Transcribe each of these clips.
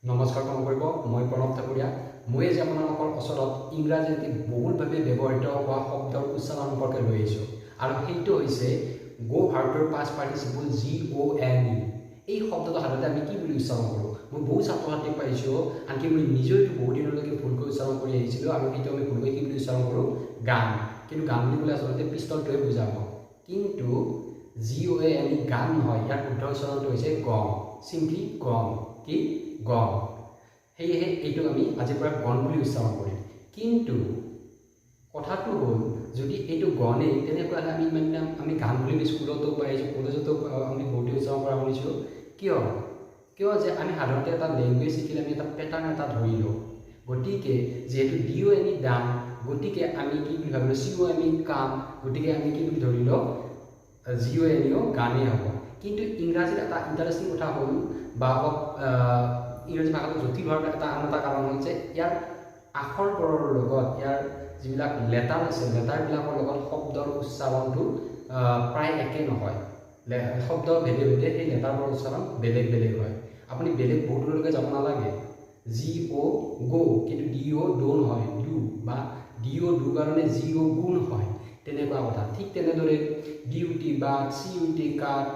নমস্কাৰ গ্ৰহণ কৰিব। মই প্ৰণৱ ঠাকুৰীয়া। মই আজি আপোনালোকৰ ওচৰত ইংৰাজী এটি বহুলভাৱে ব্যৱহৃত হোৱা শব্দৰ উচ্চাৰণ সম্পৰ্কে লৈ আহিছোঁ আৰু সেইটো হৈছে গ' ভাৰ্বটোৰ past participle G O N E। এই শব্দটো সাধাৰণতে আমি কি বুলি উচ্চাৰণ কৰোঁ? মই বহু ছাত্ৰ ছাত্ৰীক পাইছোঁ, আনকি মই নিজেও এইটো বহুত দিনলৈকে ভুলকৈ উচ্চাৰণ কৰি আহিছিলোঁ। আৰু সেইটো আমি ভুলকৈ কি বুলি উচ্চাৰণ কৰোঁ? গান। কিন্তু গান বুলি ক'লে আচলতে পিষ্টলটোৱে বুজাব। কিন্তু G O A N E গান নহয়, ইয়াৰ শুদ্ধ উচ্চাৰণটো হৈছে গম, চিম্পলি গম। কি? গম। সেয়েহে এইটোক আমি আজিৰ পৰা গন বুলি উচ্চাৰণ কৰিম। কিন্তু কথাটো হ'ল, যদি এইটো গনেই, তেনেকুৱা হ'লে আমি ইমান দিনা আমি গান বুলি স্কুলতো পাইছোঁ, কলেজতো আমি বহুতে উচ্চাৰণ কৰা শুনিছোঁ। কিয়? কিয় যে আমি সাধাৰণতে এটা লেংগুৱেজ শিকিলে আমি এটা পেটাৰ্ণ এটা ধৰি লওঁ। গতিকে যিহেতু D O N E done, গতিকে আমি কি বুলি ভাবিলোঁ? C O M E come। গতিকে আমি কি বুলি ধৰি লওঁ? জি অ' এন ইও গানেই হ'ব। কিন্তু ইংৰাজীত এটা ইণ্টাৰেষ্টিং কথা হ'ল বা অলপ ইংৰাজী ভাষাটো জটিল হোৱাৰ এটা আন এটা কাৰণ হ'ল যে ইয়াৰ আখৰবোৰৰ লগত, ইয়াৰ যিবিলাক লেটাৰ আছে, লেটাৰবিলাকৰ লগত শব্দৰ উচ্চাৰণটো প্ৰায় একে নহয়। শব্দ ভেদে ভেদে সেই লেটাৰবোৰৰ উচ্চাৰণ বেলেগ বেলেগ হয়। আপুনি বেলেগ বহুত দূৰলৈকে যাব নালাগে। জি অ' গ', কিন্তু ডি অ' ড' নহয়, do, বা ডি অ' do কাৰণে জি অ' গু নহয়, তেনেকুৱা কথা। ঠিক তেনেদৰে B U T but, C U T cut,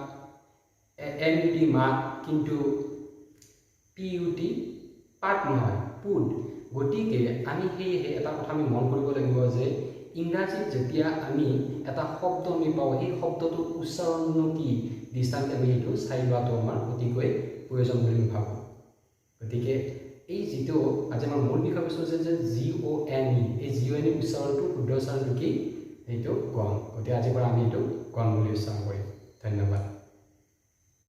M U T mut, কিন্তু পি ইউ টি পাট নহয়, পুট। গতিকে আমি সেয়েহে এটা কথা আমি মন কৰিব লাগিব যে ইংৰাজীত যেতিয়া আমি এটা শব্দ আমি পাওঁ, সেই শব্দটোৰ উচ্চাৰণনো কি দৃষ্টান্ত আমি সেইটো চাই লোৱাটো আমাৰ অতিকৈ প্ৰয়োজন বুলি মই ভাবোঁ। গতিকে এই যিটো আজি আমাৰ মূল বিষয়বস্তু হৈছে যে G O N E, এই জি অ' এন ই উচ্চাৰণটো, শুদ্ধ উচ্চাৰণটো কি? সেইটো গন। গতিকে আজিৰ পৰা আমি এইটো গন বুলি উচ্চাৰণ কৰিম। ধন্যবাদ।